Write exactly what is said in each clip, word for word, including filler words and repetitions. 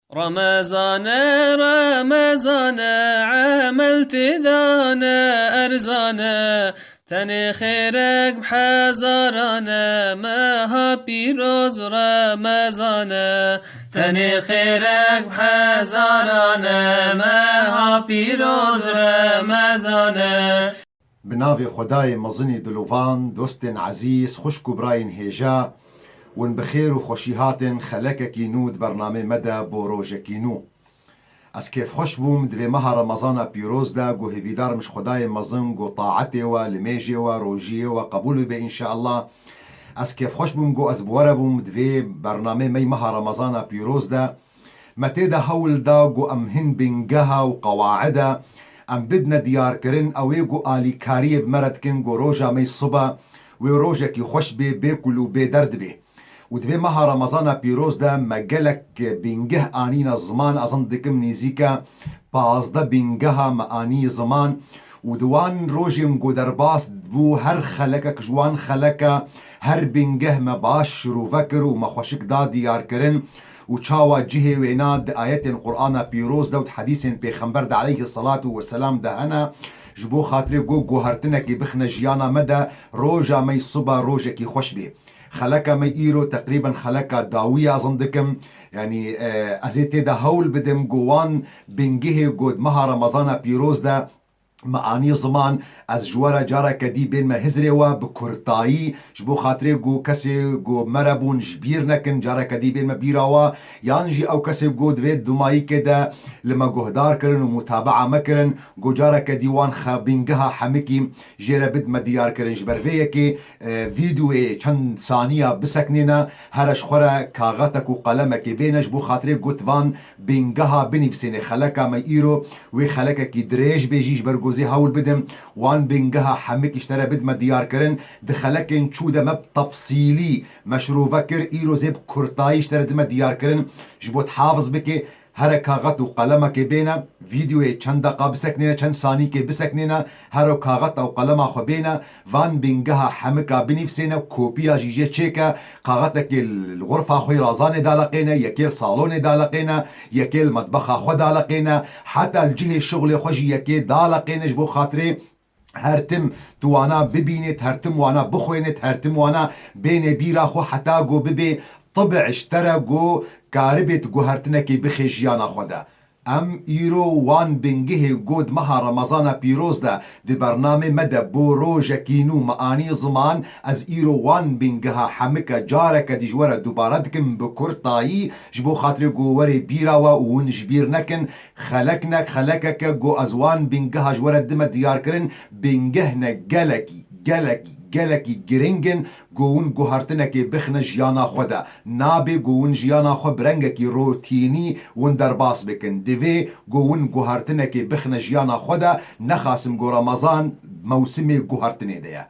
Remezane, Remezane, emel têda ne erzane. Tenê xêrek bi hezarane, meha pîroz Remezane. Tenê xêrek bi hezarane, meha pîroz Remezane. Bi navê Xwedayê mezinî dilovan, dostên ezîz, xwişk û birayên hêja, hûn bi xêr û xweşî hatin xelekekî nû di bernamê me de bo rojekî nû. Ez kêfxweş bûm di vê meha Remezana pîroz de, ku hêvîdar im ji Xwedayê mezin, ku taetê we, limêjê we, rojiyê we qebûl bibe înşeallah. Ez kêfxweş bûm ku ez bi we re bûm di vê bernamê me yî meha Remezana pîroz de. Me tê de hewl da ku em hin bingeha û qewaida em bidine diyarkirin, ew ê ku alîkariyê bi me re dikin ku roja me yî sibe wê rojekî xweş bê, bê kul û bê derd bê. Û di vê meha Remezana pîroz de me gelek bingeh anîne ziman, ez him dikim nîzîke pazdeh bingeha me anî ziman. Û di wan rojên ku derbas bû, her xelekek ji wan xeleka, her bingeh me baş şirove kir û me xweşik da diyarkirin. Û çawa cihê wêna di ayetên Qur'ana pîroz de û di hedîsên Pêxember de aleyhî selatu weselam de hene, ji bo xatirê ku guhertinekê bixine jiyana me de, roja me yî siba rojekî xweş bê. Xeleka me îro teqrîben xeleka dawî ya ez him dikim. Yanî, e, ez ê tê de hewl bidim ku wan bingehê ku di meha Remezana pîroz de me anî ziman, ez ji we re careke dî bênme hizrê we bi kurtayî, ji bo xatirê ku kesê ku me re bûn ji bîr nekin, careke dî bênme bîra we, yan jî ew kesê ku di vê dumayîkê de li me guhdar kirin û mutabaa me kirin, ku careke dî wan xe-, bingeha hemikî jê re bidme diyar kirin. Ji ber vê yekê, e, vîdeoyê çend saniya biseknêne, here ji xwe re kaxetek û qelemekê bêne, ji bo xatirê ku di van bingeha binivîsêne. Xeleka me îro wê xelekekî dirêj bê jî, ji ber ku ez ê hewl bidim wan bingeha hemikî ji te re bidme diyar kirin. Di xelekên çû de me bi tefsîlî me şirove kir, îro zê bi kurtayî ji te re dime diyar kirin. Ji bo tu hafiz bike, here kaxet û qelemekê bêne, vîdeoyê çend deqa biseknêne, çend sanîkê biseknêne, here kaxeta û qelema xwe bêne, van bingeha hemika binivîsêne, kopiya jî jê çêke, kaxetekê li xurfa xwe yê razanê daleqêne, yekê li salonê daleqêne, yekê li metbexa xwe daleqêne, heta li cihê şixulê xwe jî yekê daleqêne, ji bo xatirê her tim tu wana bibînêt, her tim wana bixwênêt, her tim wana bênê bîra xwe, heta ku bibê tibe ji te re ku karibêt guhertinekê bixê jiyana xwe de. Em îro wan bingehê ku di meha Remezana pîroz de di bernamê me de bo rojekî nû me anî ziman, ez îro wan bingeha hemike careke dî ji we re dubare dikim bi kurtayî, ji bo xatirê ku werê bîra we û hûn ji bîr nekin. Xelek ne, xelekeke ku ez wan bingeha ji we re dime diyar kirin, bingeh ne gelekî, gelekî, gelekî giring in ku hûn guhertinekê bixine jiyana xwe de. Nabê ku hûn jiyana xwe bi rengekî rotînî hûn derbas bikin. Divê ku hûn guhertinekê bixine jiyana xwe de, nexasim ku Remezan mewsimê guhertinê de ye.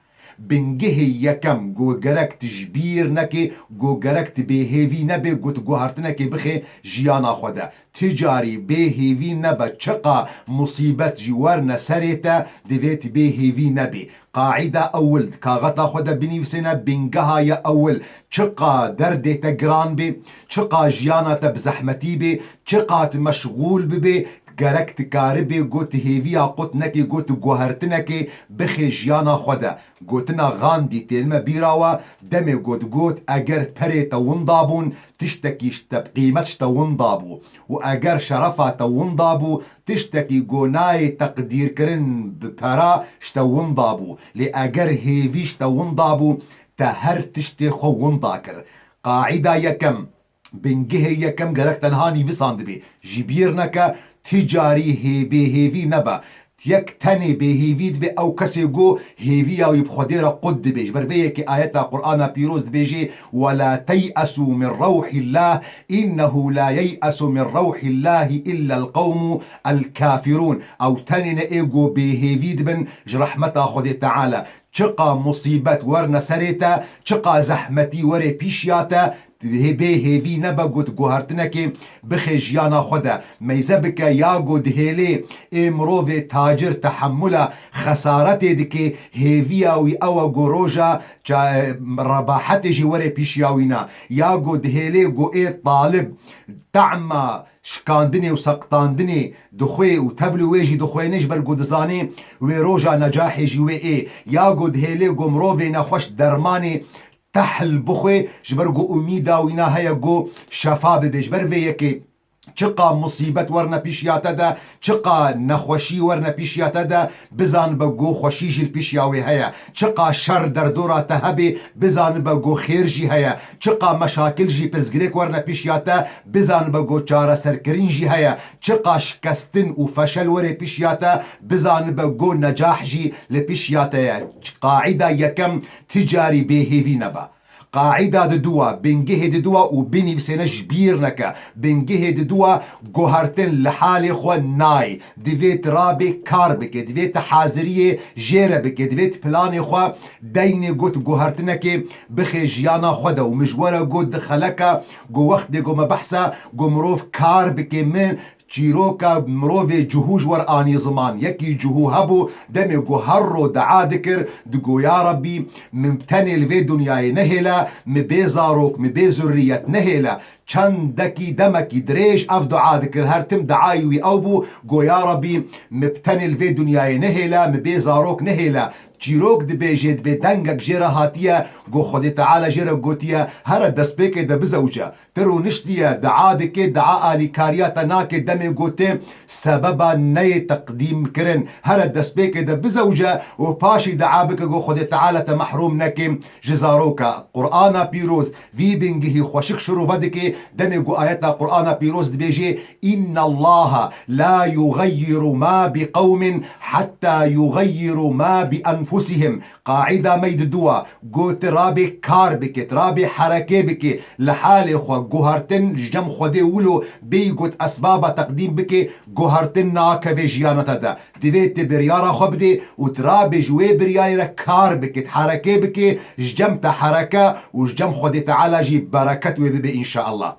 Bingehê yekem ku gerek tu ji bîr nekê, ku gerek tu bêhêvî nebê, ku tu guhertinekê bixê jiyana xwe de. Ti carî bêhêvî nebe, çiqa musîbet jî werne serê te, divê tu bêhêvî nebî. Qaîda ewil, di kaxeta xwe de binivîsêne, bingeha ye ewil, çiqa derdê te giran bê, çiqa jiyana te bi zehmetî bê, çiqa tu meşxûl bibê, gerek tu karibê ku tu hêviya qut nekî, ku tu guhertinekê bixê jiyana xwe de. Gotina Gandî tênime bîra we, demê ku digot, eger perê te winda bûn, tiştekî ji te bi qîmet ji te winda bû. Û eger şerefa te winda bû, tiştekî ku nayê teqdîrkirin bi pera ji te winda bû. Lê eger hêvî ji te winda bû, te her tiştê xwe winda kir. Qaîda yekem, bingehê yekem gerek te niha nivîsandibî. Ji bîr neke, ti carî hê-, bêhêvî nebe. Yek tenê bêhêvî dibe ew kesê ku hêviya wî bi Xwedê re qut dibe. Ji ber vê yekê ayeta Qur'ana pîroz dibêje, "Ve la tey'esû min rewhîllah, innehu la yey'esu min rewhîllahî illel qewmû el kafirûn." Ew tenê ne ê ku bêhêvî dibin ji rehmeta Xwedê Teala. Çiqa musîbet werne serê te, çiqa zehmetî were pîşiya te, hê-, bê hêvî nebe ku tu guhertinekê bixê jiyana xwe de. Meyze bike ya ku dihêlê ê mirovê tacir tehemula xesaretê dike, hêviya wî ew e ku roja ça-, rebahetê jî were pîşiya wî ne. Ya ku dihêlê ku ê talib tehma şikandinê û seqtandinê dixwê û tevlî wê jî dixwêne, ji ber ku dizanê wê roja necahê jî wê ê. Ya ku dihêlê ku mirovê nexweş dermanê tehl bixwê, ji ber ku umîda wîna heye ku şefa bibe. Ji ber vê yekê çiqa musîbet werne pîşiya te de, çiqa nexweşî werne pîşiya te de, bizanibe ku xweşî jî li pîşiya wê heye. Çiqa şer derdora te hebe, bizanibe ku xêr jî heye. Çiqa meşakil jî pirsgirêk werne pîşiya te, bizanibe ku çareserkirin jî heye. Çiqa şikestin û feşel were pîşiya te, bizanibe ku necah jî li pîşiya te ye. Qaîda yekem, ti carî bêhêvî nebe. Qaîda diduwa, bingehê diduwa û binivîsêne ji bîr neke. Bingehê diduwa guhertin li halê xwe nayê. Divê tu rabê kar bike, divê tu haziriyê jê re bike, divê tu planê xwe deynê got guhertinekê bixê jiyana xwe de û min ji we re got di xeleka ku wextê ku me behsa ku mirov kar bike, min çîroka mirovê cihû ji we re anî ziman. Yekî cihû hebû, demê ku her ro dua dikir, digo, ya Rebbî, min tenê li vê dinyayê nehêle, min bê zarok, min bê zurriyet nehêle. Çendekî, demekî dirêj ev dua dikir. Her tim duayî wî ew bû, go, ya Rebbî, min tenê li vê dinyayê nehêle, min bê zarok nehêle. Çîrok dibêje, dibê dengek jê re hatiye, go, Xwedê Teala jê re gotiye, here destpêkê de bizewce. Ti rûniştiye, dua dike, dua alîkariya te nake, demê gote sebeba neyê teqdîm kirin. Here destpêkê de bizewce û paşî dua bike, go Xwedê Teala te mehrûm neke ji zaroka. Qur'ana pîroz vî bingehî xweşik şirove dike, demê ku ayeta Qur'ana pîroz dibêje, "Inna Allaha la yugayyiru ma bi qewmin hatta yugayyiru ma bi enfusihim." Qaîda me yê diduwa, got, rabê kar bike, rabê hereke bike, li halê xwe guhertin ji cem Xwedê wilo bêyî got esbaba teqdîm bike, guhertin nakeve jiyana te de. Divê tu biryara xwe bidê û tu rabê ji wê biryarê re kar bike, hereke bike, ji cem te hereke û ji cem Xwedê Teala jî bereket wê bibe înşeallah.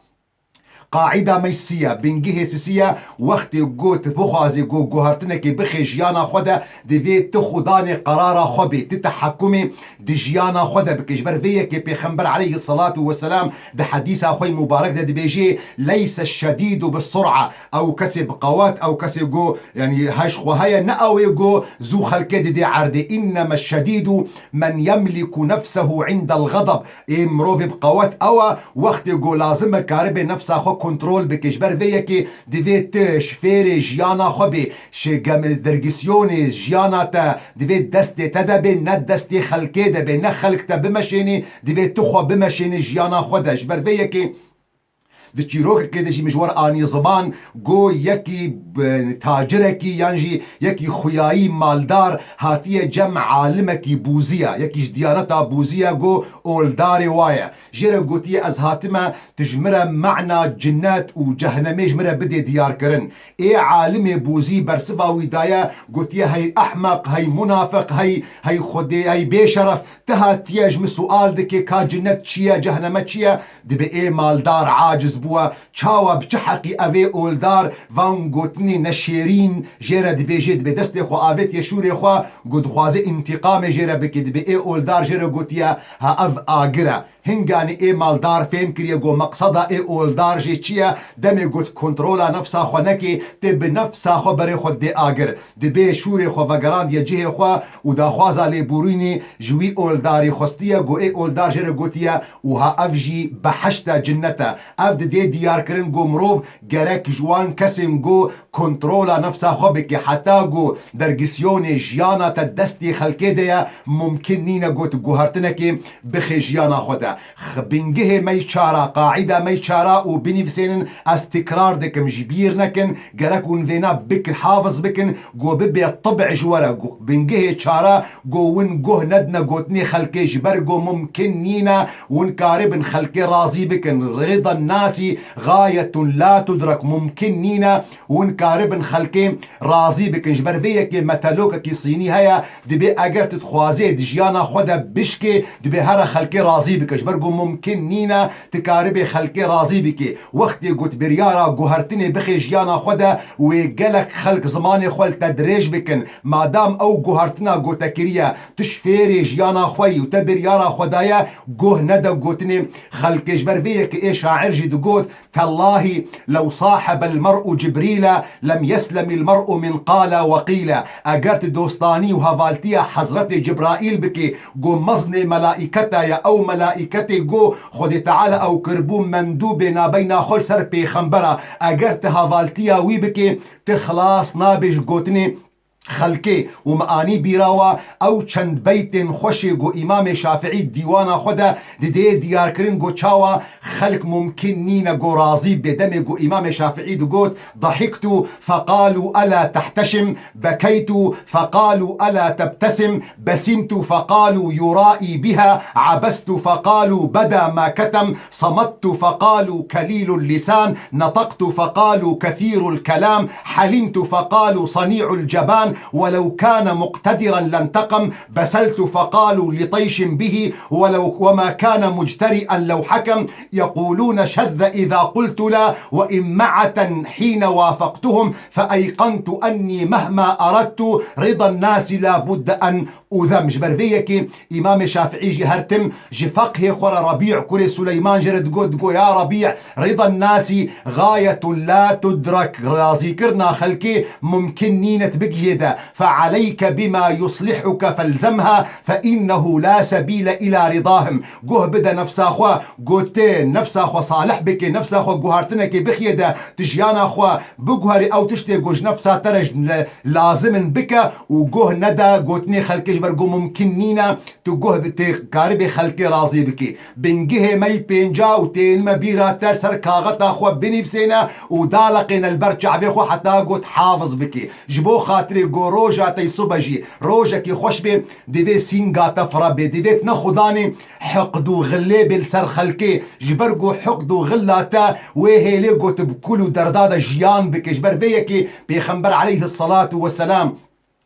Qaîda me sî ye, bingehê sisî ye, wextê ku tu bixwazî ku guhertinekê bixê jiyana xwe de, divê tu xudanê qerara xwe bê, tu tehekumê di jiyana xwe de bike. Ji ber vê yekê Pêxember aleyhisselatu vesselam di hedîsa xwe yî mubarek de dibêjê, "Leyse şedîdu bi sur'a." Ew kesê bi qewet, ew kesê ku, yanî, heş xwe heye, ne ew ê ku zû xelkê didê erdê. "Inneme şedîdu men yemliku nefsehu indel xedeb." Ê mirovê bi qewet ew e, wextê ku lazim e, karibê nefsa xwe kontrol bike. Ji ber vê yekê divê tu şifêrê jiyana xwe bê, şê gem-, dergisyonê jiyana te divê destê te de bê, ne destê xelkê de bê, ne xelk te bimeşênê, divê tu xwe bimeşênê jiyana xwe de. Ji ber vê yekê di çîrokekê de jî min ji we re anî ziman, go yekî, e, tacirekî yan jî yekî xuyayî maldar hatiye cem alimekî bûziya, yekî ji diyaneta bûziya, go oldarê wa ye. Jê re gotiye, ez hatime, tu ji min re mana cinnet û cehnemê ji min re bidê diyarkirin. Ê alimê bûzî bersiva wî daye, gotiye, hey ehmeq, hey munafiq, hey, hey xwedê, hey bêşeref, tu hatiye ji min sual dikê ka cinnet çi ye, cehneme çi ye? Dibê ê maldar aciz bûye, çawa, bi çi heqî ev ê oldar van gotinê neşêrîn jê re dibêjê, dibê destê xwe avêtiye şûrê xwe, got dixwaze întîqamê jê re bike, dibê ê oldar jê re gotiye, ha ev agir e. Hinganî ê maldar fêm kiriye, got meqseda ê oldar jê çi ye, demê got kontrola nefsa xwe nekê, tê bi nefsa xwe berê xwe dê agir. Dibê şûrê xwe vegerandiye cihê xwe û daxwaza lêborînê ji wî oldarî xwestiye, got ê oldar jê re gotiye, û ha ev jî behişt e, cinnet e. Ev didê diyarkirin, got mirov gerek ji wan kesên got kontrola nefsa xwe bike, heta got dergisyonê jiyana te destê xelkê de ye, mumkin nîne got guhertinekê bixê jiyana xwe de. X-, bingehê me yî çara, qaîda me yî çara û binivîsênin, ez tikrar dikim, ji bîr nekin, gerek hûn vêna bikin, hafiz bikin, got bibê tibî ji we re. Got bingehê çara, got win guh nedine gotinê xelkê, ji ber got mumkin nîne win karibin xelkê razî bikin. Rida nasi gayetun la tudrak, mumkin nîne win karibin xelkê razî bikin. Ji ber vê yekê metelokekî sînî heye, dibê eger tu dixwazê di jiyana xwe de bişkê, dibê here xelkê razî bike. Ji ber ku mumkin nîne tu karibê xelkê razî bikê. Wextê got biryara guhertinê bixê jiyana xwe de, wê gelek xelk zimanê xwe li te dirêj bikin. Madam ew guhertina gotekirî ye, tu ji fêrê jiyana xwe yî û te biryara xwe daye, guh nede gotinê xelkê. Ji ber vê yekê ê şair jî digot, تالله لو صاحب المرء جبريل لم يسلم المرء من قال وقيل. Eger tu dostanî û hevaltiya Hezretê Cibraîl bikê, go mezinê melaîketa ye, ew melaîketê go Xwedê Teala ew kiribû mendûbê nabeyna xwe li ser pêxembera. Eger tu hevaltiya wî bikê, tu xilas nabê ji gotinê xelkê. Û me anî bîra we ew çend beytên xweşê ku Îmamê Şafiî dîwana xwe de didê diyarkirin ku çawa xelk mumkin nîne ku razî bê. Demê ku Îmamê Şafiî digot, ضحكت فقالوا ألا تحتشم، بكيت فقالوا ألا تبتسم، بسمت فقالوا يرائي بها، عبست فقالوا بدا ما كتم، صمت فقالوا كليل اللسان، نطقت فقالوا كثير الكلام، حلمت فقالوا صنيع الجبان، ولو كان مقتدرا لانتقم، بسلت فقالوا لطيش به، ولو، وما كان مجترئا لو حكم، يقولون شذ إذا قلت لا، وإمعة حين وافقتهم، فأيقنت أني مهما أردت رضا الناس لا بد أن أذم. Ji ber vê yekê Îmamê Şafiî jî her tim ji feqhê xwe re Rebî kurê Suleyman jê re digot, digot, ya Rebî, رضا الناس غاية لا تدرك، razîkirina xelkê mumkin nîne tu bigihê de. فعليك بما يصلحك فالزمها فإنه لا سبيل إلى رضاهم. Guh bide nefsa xwe, got tê nefsa xwe salih bike, nefsa xwe guhartinekê bixiyê de, tu jiyana xwe biguherî ew tiştê ku ji nefsa te re ji le-, lazim in bike û guh nede gotinê xelkê ji ber ku mumkin nîne tu guh bi tê karibê xelkê razî bikî. Bingihê me yî pênca û tên me bîra te ser kaxeta xwe binivsêne û daleqêne li ber çavê xwe heta got hafiz bikî. Ji bo xatirê ku roja te yî sibe jî rojekî xweş bê, divê sînga te fira bê, divê tu ne xudanê hiqd û xilê bê li ser xelkê, ji ber ku hiqd û xila te wê hêlê ku tu bi kul û derda de jiyan bike. Ji ber vê yekê Pêxember aleyhisselatu vesselam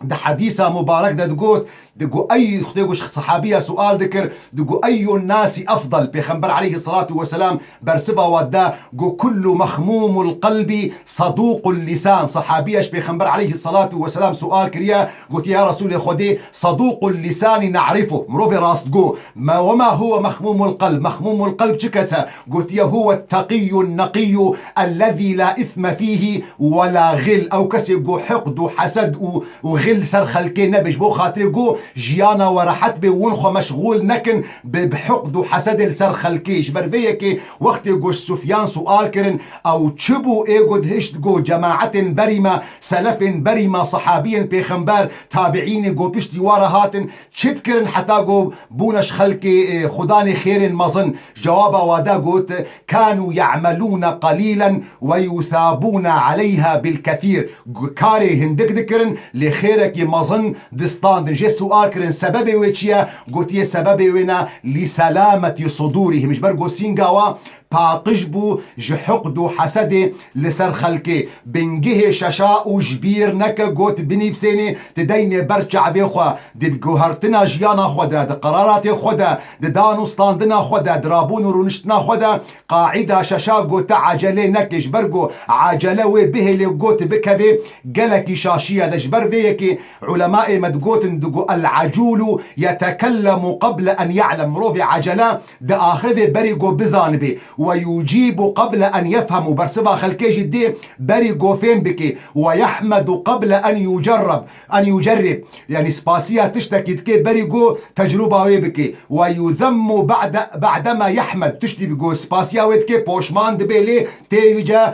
di hedîsa mubarek de digot, digo, ey Xwedê ku ji sehabiya sual dikir, digo, eyyun nasi efdal? Pêxember aleyhisselatu vesselam bersiva wa da, go, kullu mexmumul qelbi saduqul lisan. Sahabiya ji Pêxember aleyhisselatu vesselam sual kiriye, gotiye, ya Resûlê Xwedê, saduqul lisani na'rifuh, mirovê rastgo. Ma, wema huwe mexmumul qelb? Mexmumul qelb çi kes e? Gotiye, huwe teqiyyun neqiyyu ellezî la ithme fîhî ve la xil. Ew kesê ku hiqd û hesed û, û xil ser xelkê nebe, ji bo xatirê ku jiyana we rehet bê, win xwe meşxûl nekin bi, bi hiqd û hesedê li ser xelkê. Ji ber vê yekê wextê ku ji Sufyan sual kirin, ew çi bû ê ku dihişt ku cemaetên berî me, selefên berî me, sehabiyên pêxember, tabiînê ku piştî wa re hatin, çi dikirin heta ku bûne ji xelkê, e, xudanê xêrên mezin? Cewaba wa da got, kanu ya'melûne qalîlen ve yuthabûne aleyha bil kethîr. Gu-, karê hindik dikirin, lê xêrekî mezin distandin. Jê sual kirin, sebebê wê çi ye? Gotiye, sebebê wê ne, li selametî sudûrihim. Ji ber ku sînga wa paqij bû ji hiqd û hesedê li ser xelkê. Bingihê şeşa û ji bîr neke, got binîvsênê, tu deynê ber çavê xwe, di guhertina jiyana xwe de, di qeraratê xwe de, di dan û standina xwe de, di rabûn û rûniştina xwe de, qaîda şeşa got te ecelê neke, ji ber ku ecele wê bihêlê, got bikevê gelekî şaşiye de. Ji ber vê yekê ulemaê me digotin, digo, el-ecûlu yetekellemu qeble en ya'lem. Mirovê ecele diaxivê berî ku bizanibê. Ve yucîbu qeble en yefhem, û bersiva xelkê jî dê berî ku fêm bikê. Ve yehmedu qeble en yucerreb, en yucerrib. Yanî spasiya tiştekî dikê berî ku tecrûba wê bikê. Ve yuzemmu ba'de, ba'dema yehmed. Tiştî ku spasiya wê dikê, poşman dibê, lê tê wî ce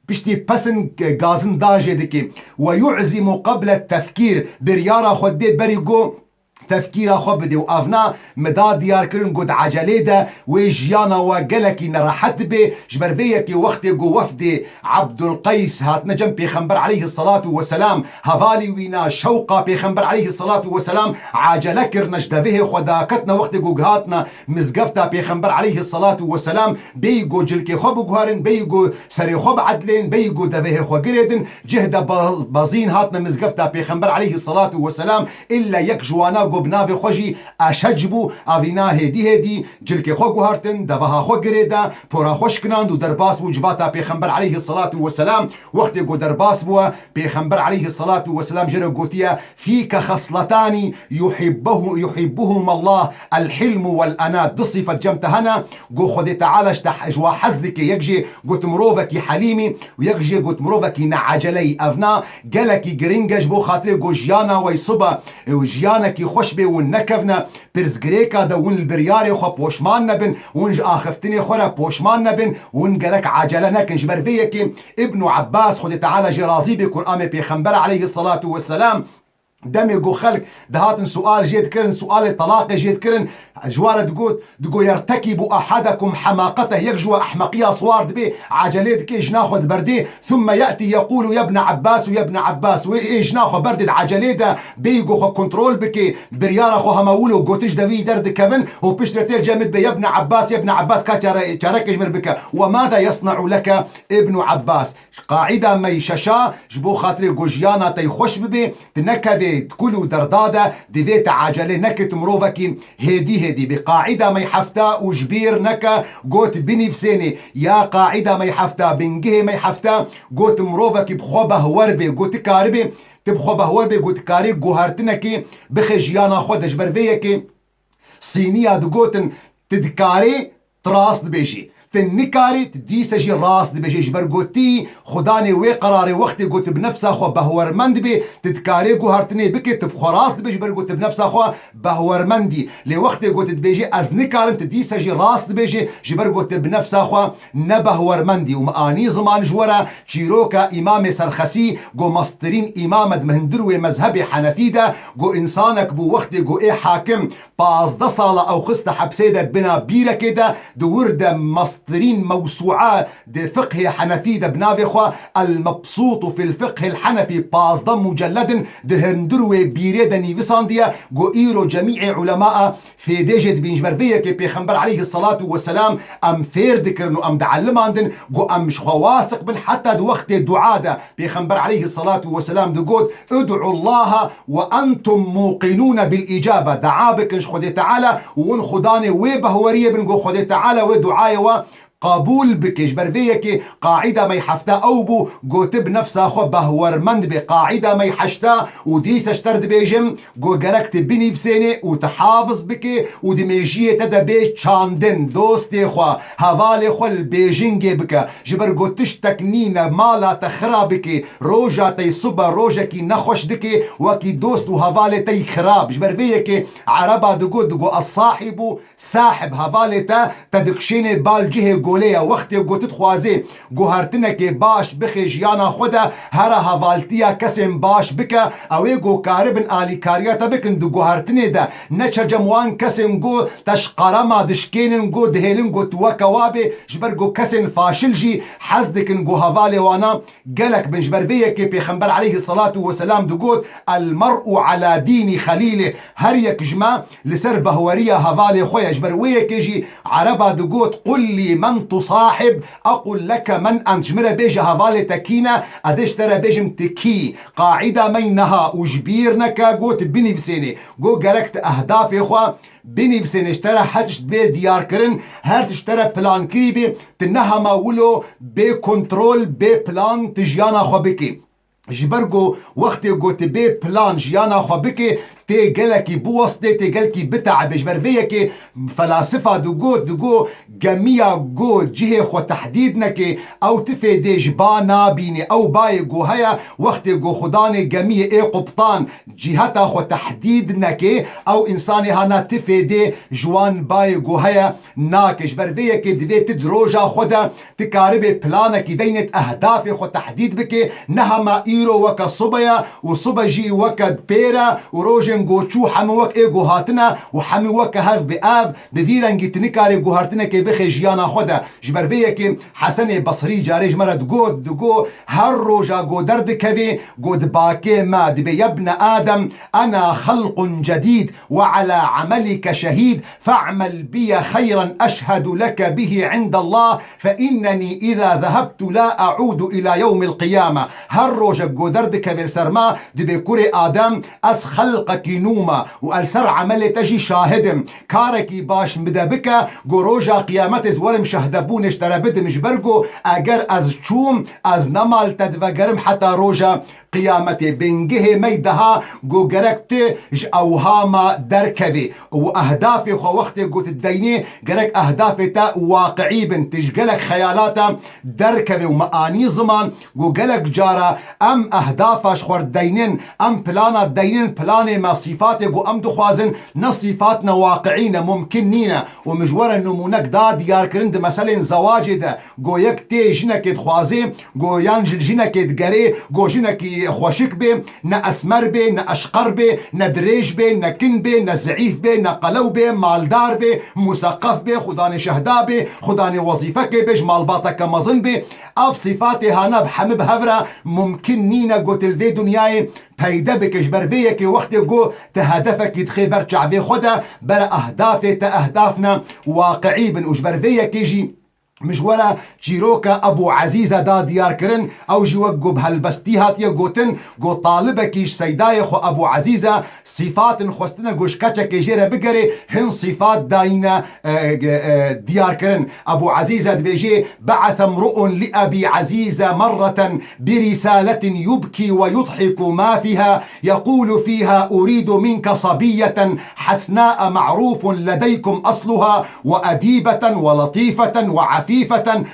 piştî pesin gazin da jê dikê. Ve yu'zimu qeble tefkîr. Biryara xwe dê berî ku tefkîra xwe bidê û evna me da diyar kirin ku di ecelê de wê jiyana we gelekî nerehet dibe. Ji ber vê yekê wextê ku wefdê Abdulqeys hatine cem Pêxember aleyhisselatu vesselam, hevalî wî ne, şewqa Pêxember aleyhisselatu vesselam, ecele kirine, ji devihê xwe daketine, wextê ku gihatine mizgefta Pêxember aleyhisselatu vesselam, bêyî ku cilkê xwe biguherin, bêyî ku serê xwe biedlên, bêyî ku devihê xwe girêdin, cih de ba-, bazîn hatine mizgefta Pêxember aleyhisselatu vesselam, illa yek ji wana ku bi navê xwe jî Eşec bû, evîna hêdî hêdî cilkê xwe guhertin, deveha xwe girê de, pora xwe şikinand û derbas bû civata Pêxember aleyhisselatu vesselam. Wextê ku derbas bûye, Pêxember aleyhisselatu vesselam jê re gotiye, "Fîke xesletanî yuhibbuhu-, yuhibbuhum Allah, el-hilmu vel-enat." Du sifet cem te hene, got Xwedê Teala ji te, ji wa hez dike. Yek jê got mirovekî helîmî û yek jê got mirovekî neeceleyî. Evna gelekî giring e ji bo xatirê got jiyana we yê sibe û jiyanekî xweş bê, hûn nekevne pirsgirêka de, hûn li biryarê xwe poşman nebin, hûn ji axiftinê xwe re poşman nebin, hûn gerek ecele nekin. Ji ber vê yekê Îbn Ebbas, Xwedê Teala jê razî bê, Kur'anê Pêxember aleyhisselatu vesselam, demê ku xelk dihatin sual jê dikirin, sualê telaqê jê dikirin, ji wa re digot, digo, "Yertekibu ahadukum hamaqete." Yek ji we ehmeqiya siwar dibê, ecelê dike, jina xwe diberdê, "Thumme ye'ti yekulu yebne Abbas û yebne Abbas." Wê ê jina xwe berdê di ecelê de, bêyî ku xwe kontrol bike, biryara xwe hema wilo gotin ji devî derdikevin û piştre tê cemid be, "Yebne Abbas, yebne Abbas, ka çare-, çarekê ji mir bike." "Ve mâze yesna'u leke ibnu Abbas?" Qaîda me yî şeşa, ji bo xatirê ku jiyana te yî xweş bibe, tu nekevê kul û derda de, divê te ecelê neke, tu mirovekî hêdî hêdî bî. Qaîda me yî hefta û ji bîr neke, got binivsênê. Ya qaîda me yî hefta, bingehê me yî hefta, got mirovekî bi xwe behwer bê, got tu karibê, tu bi xwe behwer bê, got tu karî guhertinekê bixê jiyana xwe de. Ji ber vê yekê Sîniya digotin, tu dikarî, tu rast dibêjî. Tu nikarî, tu dîse jî rast dibêjî. Ji ber ku tu xwedanê wê qerarê, wextê ku tu bi nefsa xwe behwermend bî, tu dikarî guhertinê bikî, tu bi xwe rast dibêjî, ji ber ku tu bi nefsa xwe behwermend î. Lê wextê ku tu dibêjî, "Ez nikarim", tu dîse jî rast dibêjî, ji ber ku tu bi nefsa xwe ne behwermend î. Û me anî ziman ji we re çîroka Îmamê Serxesî, ku mestirîn îmam e di hundir wê mezhebê Henefî de, ku însanek bû, wextê ku ê hakim pazdeh sala ew xiste hepsê de, bina bîrekê de, di wir de mestirîn mewsûa di fiqhê Henefî de bi navê xwe El-Mebsût û fil Fiqhil Henefî, pazdeh mucelledin di hundir wê bîrê de nivîsandiye, ku îro cemîê ulemaa fêdê jê dibîn. Ji ber vê yekê Pêxember aleyhisselatu vesselam em fêr dikirin û em diellimandin, ku em ji xwe wasiq bin, heta di wextê dua de Pêxember aleyhisselatu vesselam digot, "Ud'u Allaha ve entum muqinûne bil îcabe." Dua bikin ji Xwedê Teala û hûn xudanê wê behweriyê bin, ku Xwedê Teala wê duayê we qebûl bike. Ji ber vê yekê qaîda me yî hefta ew bû, got tu bi nefsa xwe behwermend be. Qaîda me yî heşta û dîse ji te re dibêjim, ku gerek tu binivsênê û tu hafiz bike û di mêjiyê te de bê çandin, dostê xwe, hevalê xwe li bêjingê bike. Ji ber ku tiştek nîne mala te xira bike, roja te yî sibe rojekî nexweş dike, wekî dost û hevalê te yî xirab. Ji ber vê yekê Ereba digot, digot, "Es-sahîbu sahib", hevalê te, te dikişênê bal cihê golê ye. Wextê ku tu dixwazê guhertinekê baş bixê jiyana xwe de, here hevaltiya kesên baş bike, ew ê ku karibin alîkariya te bikin di guhertinê de. Neçe cem wan kesên ku te ji qerema dişkênin, ku dihêlin ku tu weke wa bê, ji ber ku kesên faşil jî hez dikin ku hevalê wana gelek bin. Ji ber vê yekê Pêxember aleyhisselatu vesselam digot, "El mer'u ala dînî xelîlih." Her yek ji me li ser behweriya hevalê xwe ye. Ji ber wê yekê jî Ereba digot, "Qul lî men tusahib, aqul leke men ent." Ji min re bêje hevalê te kî ne, ez ê ji te re bêjim tu kî. Qaîda me yî niha û ji bîr neke, got binivsênê. Got gerek tu ehdafê xwe binivsênê, ji te re her tişt bê diyarkirin, her tişt ji te re plankirî bî, tu ne hema wilo bê kontrol, bê plan tu jiyana xwe bikî. Ji ber ku wextê ku tu bê plan jiyana xwe bikê, tê gelekî biwestê, tê gelekî biteebê. Ji ber vê yekê felasifa digot, digot, gemiya ku cihê xwe tehdîd nekê, ew ti fêdê ji ba nabînê. Ew bayê ku heye, wextê ku xudanê gemiyê ê quptan ciheta xwe tehdîd nekê, ew însanê hana ti fêdê ji wan bayê ku heye nake. Ji ber vê yekê divê ti di roja xwe de tu karibê planekî deynêt ehdafê xwe tehdîd bikê, ne hema îro weke sibe ye û sibe jî weke pêr e û rojên ku çû hemû wek ê ku hatine û hemû weke hev bi ev, bi vî rengî tu nikarê guhertinekê bixê jiyana xwe de. Ji ber vê yekê Hesenê Besrî carê ji me re digot, digot, her roja ku derdikevê, ku di bakê me dibê, "Yebne Adem, ena xelqun cedîd ve ala emelike şehîd, fe'mel biye xeyren eşhedu leke bihî indallah, fe innenî îza zehebtu la e'ûdu îla yewmil qiyame." Her rojek ku derdikevê li ser me, dibê, "Kurê Adem, ez xelqek Kî nû me û el ser emelê te jî şahid im. Karekî baş min de bike, go roja qiyametê ez werim şehdebûnê ji te re bidim, ji ber go eger ez çûm, ez nema li te divegerim heta roja qiyametê. Bingehê me yî deha go gerek tu ji ewhama derkevî û ehdafê xwe wextê go tu dideynî, gerek ehdafê te waqiî bin. Tu ji gelek xeyalata derkevî û me anî ziman, Go gelek cara em ehdafa ji xwe re deynin, em plana deynin, planê me, sîfatê go em dixwazin, ne sîfat ne waqiî ne, mumkin nîne. Û min ji we re nimûnek da diyarkirin di meselên zewacê de. Go yek tê jinekê dixwazê, go yan ji jinekê digerê, go jinekî xweşik bê, ne esmer bê, ne eşqer bê, ne dirêj bê, ne kin bê, ne zeîf bê, ne qelew bê, maldar bê, museqef bê, xudanê şehda bê, xudanê wezîfekê bê, ji malbateke mezin bê. Ev sîfatê hana bi hemî bi hev re mumkin nîne go tu li vê dinyayê peyde bike. Ji ber vê yekê wextê go tu hedefekî dixê ber çavê xwe de, bere ehdafê te ehdaf ne waqiî bin. Û ji ber vê yekê jî min ji we re çîroka Ebû Ezîze da diyarkirin. Ew jî wek go bi helbestî hatiye gotin, go talibekî ji seydayê xwe Ebû Ezîze sîfatin xwestine go ji keçekê jê re bigerê, hin sîfat dayîne e, e, diyarkirin. Ebû Ezîze dibêjê, بعث امرؤ لأبي عزيزة مرة برسالة يبكي ويضحك ما فيها، يقول فيها: أريد منك صبية حسناء معروف لديكم أصلها، وأديبة ولطيفة وعفيفة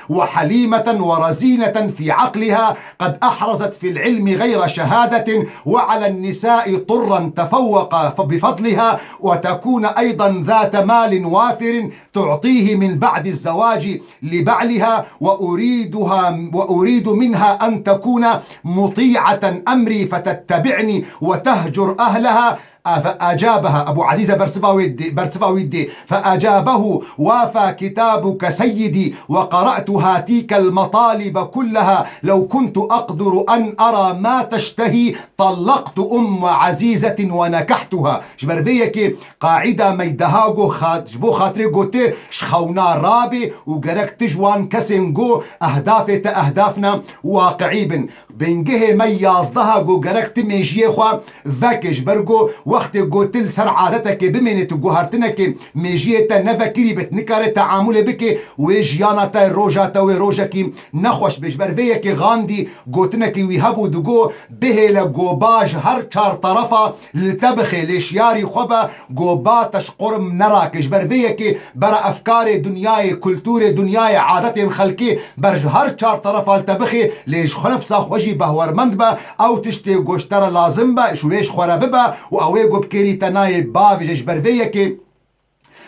وحليمة ورزينة في عقلها، قد أحرزت في العلم غير شهادة، وعلى النساء طرا تفوق بفضلها، وتكون أيضا ذات مال وافر تعطيه من بعد الزواج لبعلها، وأريدها، وأريد منها أن تكون مطيعة أمري فتتبعني وتهجر أهلها. فأجابها أبو عزيزة، bersiva wê dê، bersiva wî dê. فأجابه: وافى كتابك سيدي، وقرأت هاتيك المطالب كلها، لو كنت أقدر أن أرى ما تشتهي طلقت أم عزيزة ونكحتها. Ji ber vê yekê qaîda me yî deha go xat-، ji bo xatirê go tu ji xewna rabê û gerek tu ji wan kesên go ehdafê te ehdaf ne waqiî bin. Bingehê me yî yazdeha go gerek tu mêjiyê xwe veke, ji ber go wextê go tu li ser adetekê bimênê, tu guhertinekê mêjiyê te nevekirî be, tu nikarê teamulê bikê, wê jiyana te, roja te wê rojekî nexweş bê. Ji ber vê yekê Gandî gotinekî wî hebû, digo, bihêle go ba ji her çar terefa li te bixê, lê şiyarî xwe be, go ba te ji qurm nerake. Ji ber vê yekê bera efkarê dinyayê, kulturê dinyayê, adetên xelkê ber ji her çar terefa li te bixê, lê ji xwe nefsa xwe jî behwermend be, ew tiştê go ji te re lazim be, ji wê ji xwe re bibe û ew ê go bi kêrî te nayê bavêje. Ji ber vê yekê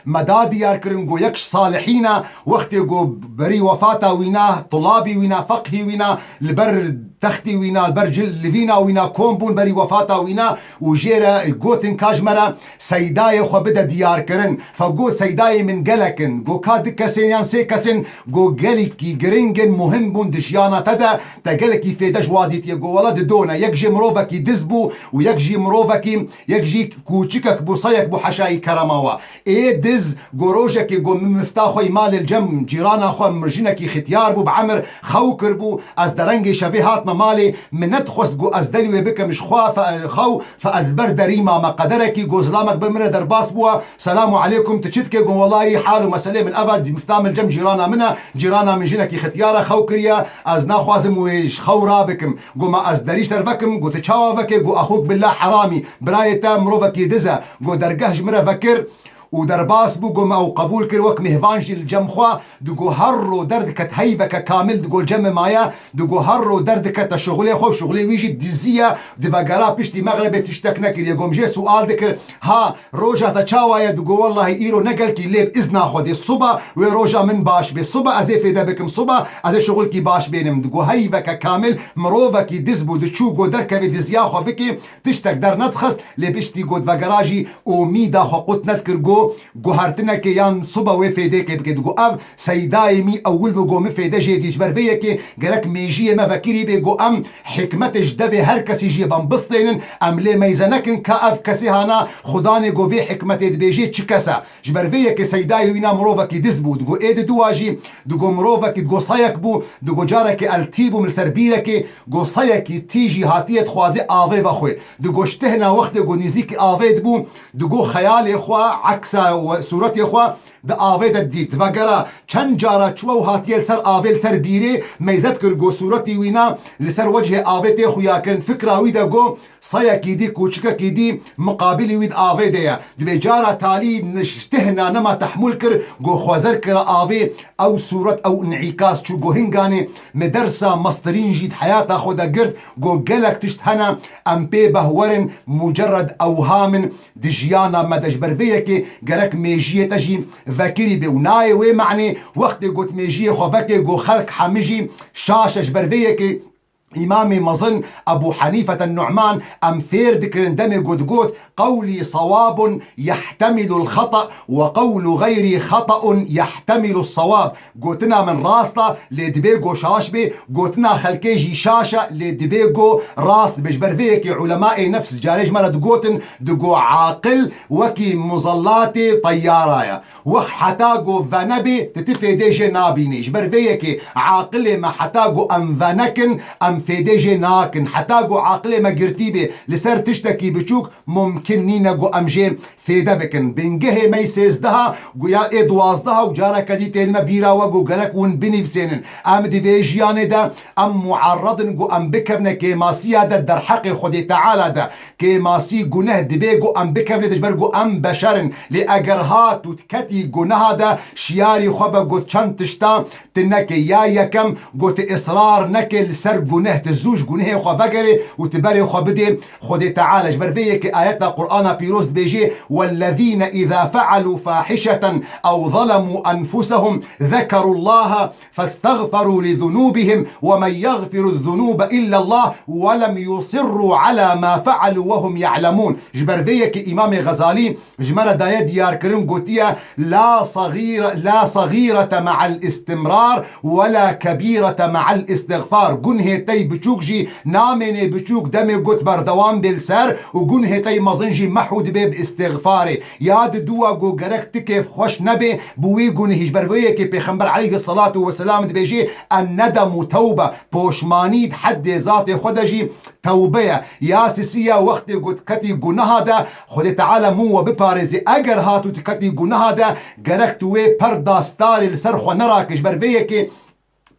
me da diyar kirin go yek ji salihîna, wextê go berî wefata wîna, tulabî wîna, feqhî wîna, li ber textî wîna, li ber cil-, livîna wîna kom bûn berî wefata wîna û jê re gotin ka ji me re seydayê xwe bide diyar kirin. Fe got, seydayê min gelek in. Go ka du kesên yan sê kesên, go gelekî giring in, muhim bûn di jiyana te de, te gelekî fêde ji wa dîtiye. Go wela didone. Yek jê mirovekî diz bû û yek jî mirovekî, yek jî kûçikek bû, seyek bû heşayî kerema wa. Ê diz go rojekê go min mifta xwe yî malê li cem cîrana xwe, min jinekî xitiyar bû, bi emir xew kiribû. Ez derengê şevê hatime malê, min nedixwest go ez delî wê bikim ji xwe, fe-, xew, fe ez ber derî mame. Qederekî go zilamek bi min re derbas bûwa. Selamu aleykum, tu çi dikê? Gon, wellahî hal û meselê min ev e, mifta min cem cîrana min e, cîrana min jinekî xitiyar e, xew kiriye, ez naxwazim wê ji xew rabikim. Go, ma ez derî ji te re vekim? Go, tu çawa vekê? Go, axûk billah heramî, birayê te mirovekî diz e. Go, dergeh ji min re vekir û derbas bû. Go, me ew qebûl kir wek mêhvan jî li cem xwe. Digo, her ro derdiket, heyveke kamil, digo, li cem min maye. Digo, her ro derdikete şixulê xwe û şixulê wî jî dizî ye. Divegera piştî mexrebê tiştek nekiriye. Go, min jê sual dikir, ha, roja te çawa ye? Digo, wellahî îro ne gelkî, lê bi izna Xwedê siba wê roja min baş bê. Siba ez ê fêde bikim, siba ez ê şixulkî baş bênim. Digo, heyveke kamil, mirovekî diz bû, diçû go derkevê diziya xwe bikê, tiştek dernedixist, lê piştî go divegera jî omîda xwe qut nedikir. Go, guhertinekê yan sibe wê fêdêkê bike. Digo ev seydayê mî ewil bû, go min fêde jê dî. Ji ber vê yekê gerek mêjiyê me vekirî bê, go em hikmetê ji devê her kesî jê ben bistênin, em lê meyze nekin ka ev kesê hana xudanê go vê hikmetê dibêjê çi kes e. Ji ber vê yekê seydayê wîna mirovekî diz bû. Digo ê di dua jî, digo mirovekî, digo seyek bû, digo carekê el tî bûm li ser bîrekê, go seyekî tî jî hatiye dixwazê avê vexwe. Digo ji tihna wextê go nîzîkî avê dibû, digo xeyalê xwe, eksa we, sûretê xwe di avê de dît. Vegera çend cara çû û hatiye li ser avê, li ser bîrê meyze dikir, go sûretî wîna li ser wecihê avê tê xuyakirin. Fikra wî de go seyekî dî, kûçikekî dî miqabilî wî di avê de ye. Dibê cara talî niştihna nema tehmûl kir, go xwezer kira avê, ew sûret, ew înîkas çû. Go hinganê me dersa mestirîn jî di heyata xwe de girt, go gelek tişt hene, em pê behwerin, mucerred ewham in di jiyana me de. Ji ber vê yekê gerek mêjiyê te jî vekirî bê û nayê wê manê wextê got mêjiyê xwe vekê, go xelk hemî jî şaş e. Ji ber vê yekê Îmamê mezin Ebû Henîfete Nu'man em fêr dikirin, demê ku digot, "Qewlî sewabun yehtemilu l-xeta we qewlu xeyrî xetaun yehtemilu s-sewab." Gotina min rast e, lê dibê ku şaş bê, gotina xelkê jî şaş e, lê dibê ku rast be. Ji ber vê yekê ulemayê nefs carê ji me re digotin, digo aqil wekî muzellatê teyara ye. Wek heta ku venebê, tu ti fêdê jê nabînî. Ji ber vê yekê aqilê me heta ku em venekin, em fêdê jê nakin. Heta ku aqilê me girtî bê li ser tiştekî biçûk, mumkin nîne ku em jê fêde bikin. Bingehê me yê sêzdeha, ku ya ê duwazdeha û careke dî tên me bîra we ku gerek hûn binivîsênin. Em di vê jiyanê de, em muarred in ku em bikevne kêmasiya de derheqê Xwedê Teala de. Kêmasî, guneh dibê ku em bikevne, ji ber ku em beşer in. Lê eger hat û tu ketî guneha de, şiyarî xwe be ku çend tişta tu neke. Ya yekem, ku tu israr neke li ser guneh, tu zû ji gunehê xwe vegerê û tu berê xwe bidê Xwedê Teala. Ji ber vê yekê ayeta Qur'ana Pîroz dibêjê, "Wellezîne îzâ fe'alû fâhişeten ew zelemû enfusehum zekerullâhe festexferû li zunûbihim ve men yexfiru zunûbe illallah ve lem yusirrû alâ mâ fe'alû ve hum ye'lemûn." Ji ber vê yekê Îmamê Xezalî ji me re daye diyarkirin, gotiye, "La sagîre, la sagîrete me'el îstimrar ve la kebîrete me'el îstixfar." Gunhê tey biçûk jî namênê biçûk, demê got berdewam bê li ser, û gunhê tey mezin jî mehû dibe bi îstixfarê. Ya di dû wa ku gerek ti kêfxweş nebê bi wî gunehî. Ji ber vê yekê Pêxember aleyhisselatu vesselam dibêjê, "En-nedemu tewbe." Poşmanî di heddê zatê xwe de jî tewbe ye. Ya sisiya wextê ku tu ketî guneha de, Xwedê Teala min we biparêzê. Eger hat û tu ketî guneha de, gerek tu wê perda starê li ser xwe nerake. Ji ber vê yekê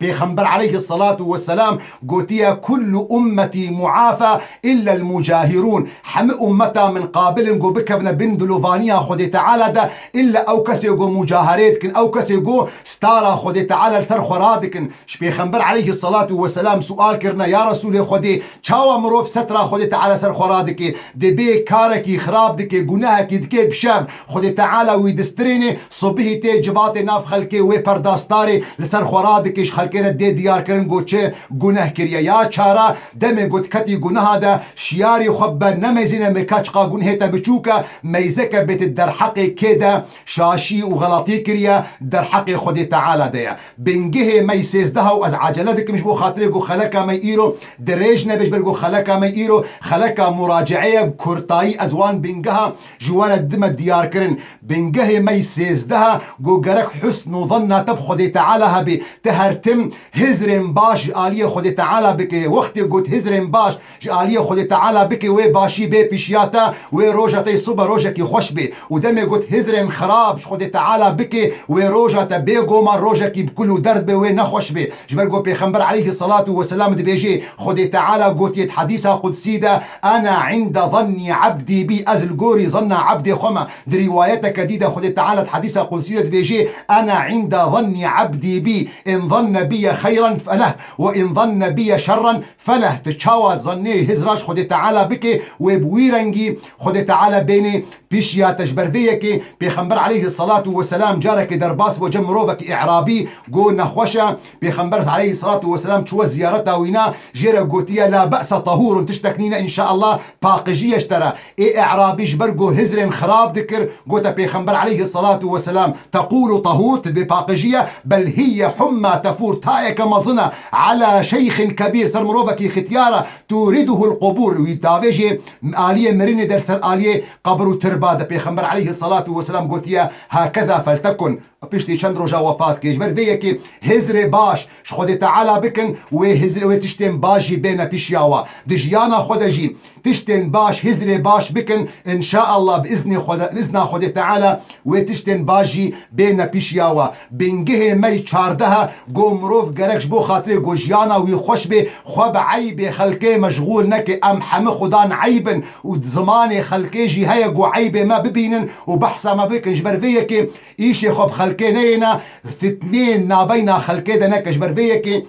Pêxember aleyhisselatu vesselam gotiye, "Kullu ummetî muafa illa l-mucahirûn." Hemî ummeta min qabil in ku bikevne bin dilovaniya Xwedê Teala de, illa ew kesê ku mucaherê dikin, ew kesê ku stara Xwedê Teala li ser xwe radikin. Ji Pêxember aleyhisselatu vesselam sual kirine, "Ya Resûlê Xwedê, çawa mirov setra Xwedê Teala ser xwe radike?" Dibê karekî xirab dike, gunehekî dike bi şev, Xwedê Teala wî distirêne, subihî tê civatê nav xelkê wê perda starê li ser xwe radike, ji xelkê re dê diyarkirin ku çi guneh kiriye. Ya çara, demê ku tu ketî guneha de, şiyarî xwe bibe, nemeyzîne me ka çiqa gunhê te biçûk e, meyzeke bê tu derheqê kê de şaşî û xeletî kiriye, derheqê Xwedê Teala de ye. Bingehê me yê sêzdeha û ez ecele dikim ji bo xatirê ku xeleka me îro dirêj nebe, ji ber ku xeleka me îro xeleka muraceeye ye, bi kurtayî ez wan bingeha ji we re dime diyar kirin. Bingehê me yê sêzdeha ku gerek husn û zanna te bi Xwedê Teala hebê. Te her tim hizrên baş ji aliyê Xwedê Teala bike. Wextê got hizrên baş ji aliyê Xwedê Teala bike, wê başî bê pişiya te, wê roja te yê sibe rojekî xweş bê. Û demê got hizrên xirab ji Xwedê Teala bike, wê roja te bê goma rojekî bi kul û derd bê, wê nexweş bê. Ji ber ku Pêxember aleyhisselatu vesselam dibêjê, Xwedê Teala gotiye di hedîsa qudsî de, "Ena inde zannî abdî bî", ez li gorî zanna abdê xwe me. Di rîwayeteke dî de Xwedê Teala di hedîsa qudsî de dibêjê, "Ena inde zannî abdî bî, in zanne بي خيرا فله وإن ظن بي شرا فله. Tu çawa zannê hizra ji Xwedê Teala bike, wê bi wî rengî Xwedê Teala bêne pîşiya te. Ji ber vê yekê Pêxember aleyhissalatu vesselam carekê derbas bû cem mirovekî E'rabî, got nexweş e. Pêxember aleyhissalatu vesselam çûye ziyareta wîna, jê re gotiye, "La be'se tahurun, tiştek nîne, înşaallah paqijî ye ji te re." Ê E'rabî ji ber ku hizrên xirab dikir, gote Pêxember aleyhissalatu vesselam, "Tekulu tahur, tu dibê paqijî ye, bel hiye humma tefur, tayeke mezin e, ala şeyxin kebîr, ser mirovekî xityar e, turiduhul qubur, wî davêjê aliyê mirinê de li ser aliyê qebir û tirba de." Pêxember aleyhissalatu vesselam gotiye, "Hakeza feltekun." Piştî çend roja wefat kir. Ji ber vê yekê hizrê baş ji Xwedê Teala bikin, wê hizrê, wê tiştên baş jî bêne pîşiya we. Di jiyana xwe de jî tiştên baş, hizrê baş bikin, înşaallah bi iznê Xwede-, bi izna Xwedê Teala wê tiştên baş jî bêne pîşiya we. Bingehê me yî çardeh e, ku mirov gerek ji bo xatirê ku jiyana wî xweş bê, xwe bi eybê xelkê meşxûl neke. Em hemî xudan eyb in û zimanê xelkê jî heye ku eybê me bibînin û behsa me bikin. Ji ber vê yekê îşê xwe bi xelkê neyêne, fitneyên nabeyna xelkê de neke. Ji ber vê yekê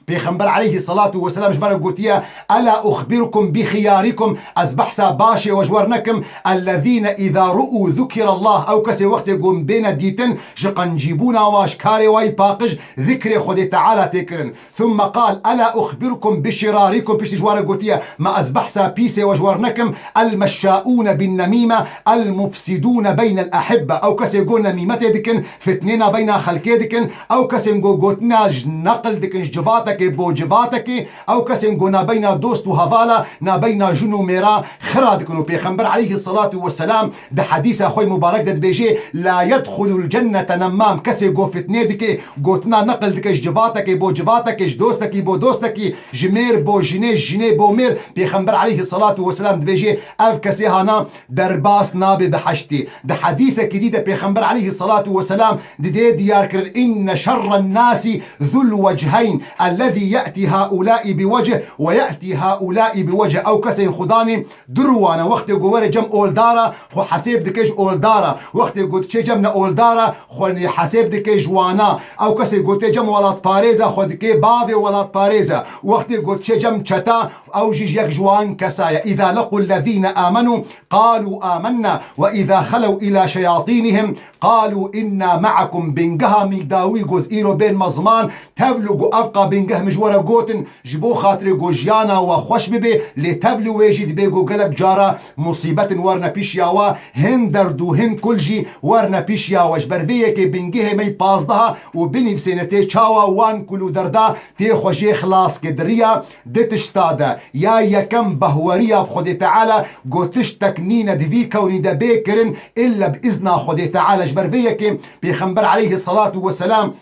Pêxember aleyhissalatu vesselam ji me re gotiye, "Ela uxbirukum bi xiyarikum, ez behsa başê we ji we re nekim, ellezîne îza ru'û zukirallah, ew kesê wextê ku bêne dîtin, ji qencîbûna wa, ji karê wa yî paqij, zikrê Xwedê Teala tê kirin." Thumme qal, "Ela uxbirukum bi şirarikum", piştî ji we re gotiye, "Ma ez behsa pîsê we ji we re nekim, el meşşaûne bin nemîme, el mufsidûne beynel ehibbe." Ew kesê ku nemîmetê dikin, fitnê nabeyna xelkê dikin, ew kesên ku gotina ji neqil dikin ji civatekê bo civatekê, ew kesên ku nabeyna dost û hevala, nabeyna jin û mêra xira dikin. Û Pêxember aleyhissalatu vesselam di hedîsa xwe yî mubarek de dibêje, "La yedxulul cennete nemmam." Kesê ku fitnê dike, gotina neqil dike ji civatekê bo civatekê, ji dostekî bo dostekî, ji mêr bo jinê, ji jinê bo mêr, Pêxember aleyhissalatu vesselam dibêje, ev kesê hana derbas nabe biheştê. Di hedîsekî dî de Pêxember aleyhissalatu vesselam didê diyar kirin, "Inne şerren nasi zul wecheyn, ellezî ye'tî haulâi bi wecih ve ye'tî haulâi bi wecih." Ew kesên xudanê du ruwan e, wextê ku were cem oldara, xwe hesêb dike ji oldara. Wextê ku diçe cem ne oldara, xwe nê hesêb dike ji wana. Ew kesê ku tê cem welatparêza, xwe dike bavê welatparêza. Wextê ku diçe cem çeta, ew jî ji yek ji wan kesa ye. "Îza leqû lezîne amenû qalû amennâ ve îza xelew îlâ şeyatînihim qalû innâ me'ekum." Bingeha mî dawî goz îro bên me ziman, tevlû ku ev qa bingeh min ji we re gotin, ji bo xatirê ku jiyana we xweş bibe, lê tevlû wê jî dibê ku gelek cara musîbetin werine pîşiya we, hin derd û hin kul jî werine pîşiya we. Ji ber vê yekê bingehê me yî pazdeha û binivîsêne tê çawa wan kul û derda tê xwe jê xilas ke. Di riya di tişta de, ya yekem behweriya bi Xwedê Teala, ku tiştek nîne di vî kewnî de bê kirin, illa bi izna Xwedê Teala. Ji ber vê yekê Pêxember aleyhissalatu vesselam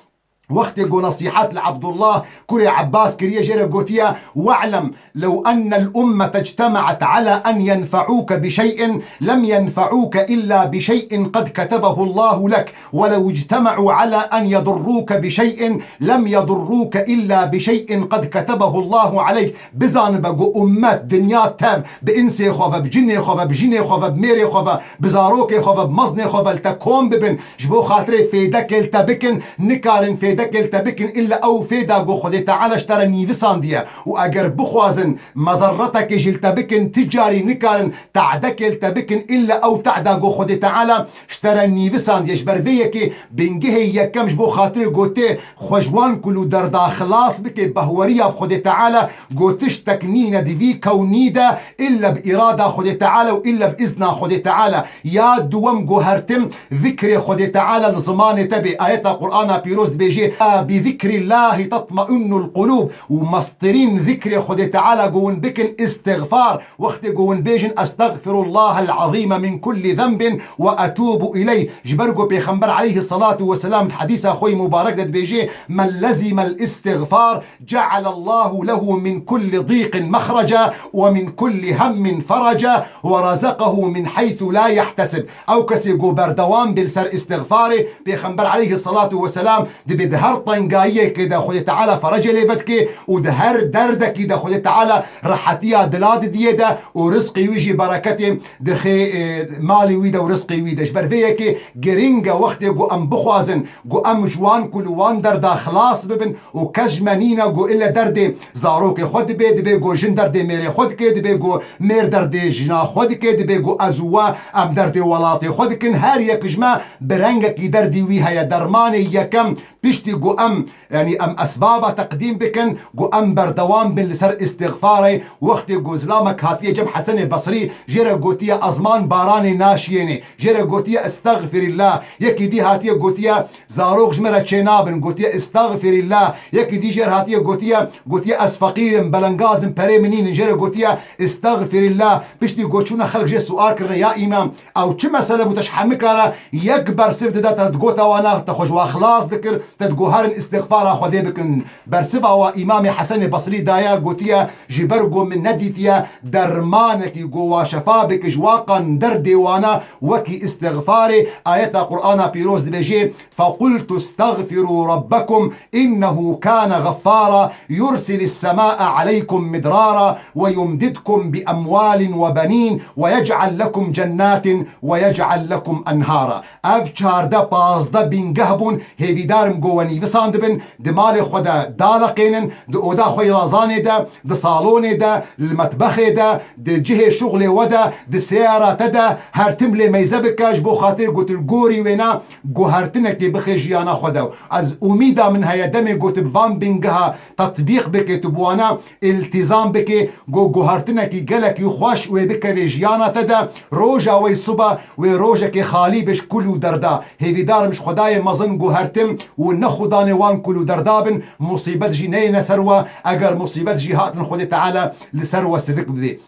wextê ku nesîhet li Ebdullah kurê Ebbas kiriye, jê re gotiye, "We'lem lew ennel ummete ictemaet ala en yenfe'ûke bi şey'in lem yenfe'ûke illa bi şey'in qed ketebehu Allahu lek." "Welew ictema'û ala en yedurrûke bi şey'in lem yedurrûke illa bi şey'in qed ketebehu Allahu aleyk." Bizanibe ku ummet, dinya tev, bi insê xwe ve, bi cinê xwe ve, bi jinê xwe ve, bi mêrê xwe ve, bi zarokê xwe ve, bi meznê xwe ve li te kom bibin, ji bo xatirê fêdekê li te bikin, nikarin fêdekê li te bikin, illa ew fêda ku Xwedê Teala ji te re nîvisandiye. Û eger bixwazin mezerretekê jî li te bikin, ti carî nikarin te'dekê li te bikin, illa ew te'da ku Xwedê Teala ji te re nîvisandiye. Ji ber vê yekê bingehê yekem ji bo xatirê ku tê xwe ji wan kul û derda xilas bike, behweriya bi Xwedê Teala ku tiştek nîne di vî kewnî de illa bi îrada Xwedê Teala û illa bi izna Xwedê Teala. Ya duwem ku her tim zikrê Xwedê Teala li zimanê te bê. Ayeta Qur'ana Pîroz dibêje, "Ela bi zikrîllahî tetmainnul qulûb." Û mestirîn zikrê Xwedê Teala ku hûn bikin îstixfar. Wextê ku hûn bêjin, "Estexfirullahel azîme min kullî zenbin ve etûbu ileyh." Ji ber ku Pêxember aleyhissalatu vesselam di hedîsa xwe yî mubarek de dibêje, "Men lezîmel îstixfar, ce'alallahu lehu min kullî dîqin mexreca ve min kullî hemmin fereca ve rezeqehu min heythu la yehtesib." Ew kesê ku berdewam bê li ser îstixfarê, Pêxember aleyhissalatu vesselam dibê di Her tengayiyekê de Xwedê Teala ferecê lê vedikê û di her derdekî de Xwedê Teala rehetiya dila didiyê de û rizqê wî jî bereketê dixê, e, malê wî de û rizqê wî de. Ji ber vê yekê giring e wextê ku em bixwazin ku em ji wan kul û wan derda xilas bibin û kes ji me nîne ku ille derdê zarokê xwe dibe, dibe ku jin derdê mêrê xwe dike, dibe ku mêr derdê jina xwe dike, dibe ku ez û we em derdê welatê xwe dikin. Her yek ji me bi rengekî derdî wî heye. Dermanê yekem piştî ku em, yanî em esbaba teqdîm bikin, ku em berdewam bin li ser îstixfarê. Wextê ku zilamek hatiye cem Hesenê Besrî, jê re gotiye, ezman baranê naşiyênê. Jê re gotiye, "Estexfirîllah." Yekî dî hatiye gotiye, "Zarok ji me re çênabin." Gotiye, "Estexfirîllah." Yekî dî jê re hatiye gotiye, gotiye, "Ez feqîr im, belengaz im, perê min nînin." Jê re gotiye, "Estexfirîllah." Piştî ku çûne xelk jê sual kirine, "Ya îmam, ew çi mesele bû te ji hemika re yek bersiv dida, te digota wana, te xwe ji wa xilas dikir, te digoherin îstixfara Xwedê bikin?" Bersiva wa Îmamê Hesenê Besrî daye, gotiye, "Ji ber ku min nedîtiye dermanekî ku wa şefa bike ji wa qan derdê wana wekî îstixfarê." Ayeta Qur'ana pîroz dibêjê, "فقلت استغفروا ربكم إنه كان غفارا يرسل السماء عليكم مدرارا ويمددكم بأموال وبنين ويجعل لكم جنات ويجعل لكم أنهارا." Ev çardeh pazdeh bingeh bûn, hêvîdar im ku we nîvisandibin, di malê xwe de daleqênin, di oda xwe yê razanê de, di salonê de, li metbexê de, di cihê şuxlê we de, di seyara te de, her tim lê meyze bike, ji bo xatirê ku tu li gorî wêna guhertinekê bixê jiyana xwe de. Ez umîda min heye demê ku tu bi van bingeha tetbîq bike, tu bi wana îltîzam bike, ku guhertinekî gelekî xweş wê bikevê jiyana te de, roja wê siba wê rojekê xalî be ji kul û derda. Hêvîdar im ji Xwedayê mezin guhertim û nexwedanê wan kul û derda bin, musîbet jî neyêne ser we, eger musîbet jî hatin Xwedê Teala li ser we sivik bibe.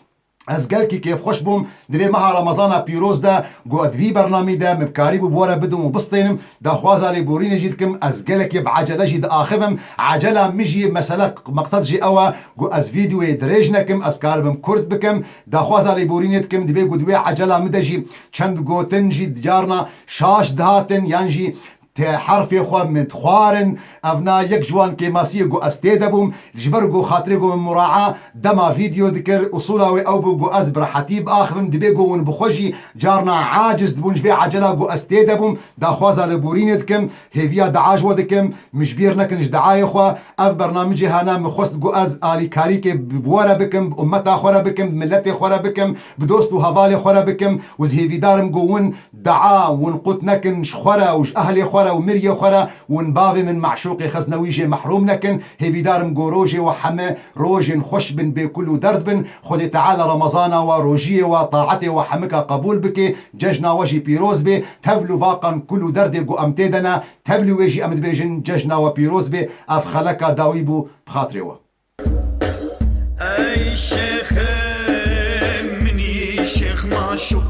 Ez gelkî kêfxweş bûm di vê meha Remezana pîroz de ku di vî bernamî de min bikarîbû bi we re bidim û bistênim. Daxwaza lêborînê jî dikim, ez gelekî bi ecele jî diaxivim. Ecela min jî mesele, meqsed jî ew e ku ez vîdeoyê dirêj nekim, ez karibim kurt bikim. Daxwaza lêborînê dikim, divê ku di wê ecela min de jî çend gotin jî carna şaş dihatin yan jî te herfê xwe min dixwarin. Evna yek ji wan kêmasiyê ku ez tê de bûm, ji ber ku xatirê ku min muraa dema vîdeo dikir, usûla wê ew bû ku ez bi rehetî biaxivim, dibê ku hûn bi xwe jî carna aciz dibûn ji vê ecela ku ez tê de bûm. Daxwaza lêborînê dikim, hêviya dua ji we dikim, min ji bîr nekin ji duayê xwe. Ev bernamicê hana min xwest ku ez alîkarîkê bi we re bikim, bi ummeta xwe re bikim, bi miletê xwe re bikim, bi dost û hevalê xwe re bikim û ez hêvîdar im ku hûn dua hûn qut nekin ji xwe re û ji ehlê xwe re û miriyê xwe re, hûn bavê min meşûqê xeznewî jê mehrûm nekin. Hêvîdar im ku rojê we heme rojên xweş bin, bê kul û derd bin. Xwedê Teala Remezana we, rojiyê we, taetê we hemika qebûl bike. Cejna we jî pîroz be. Tevlû vaqan kul û derdê ku em tê de ne, tevlû wê jî em dibêjin cejna we pîroz be. Ev xeleka dawî bû, bi xatirê we. Ey şêxê minî şêx maşûq,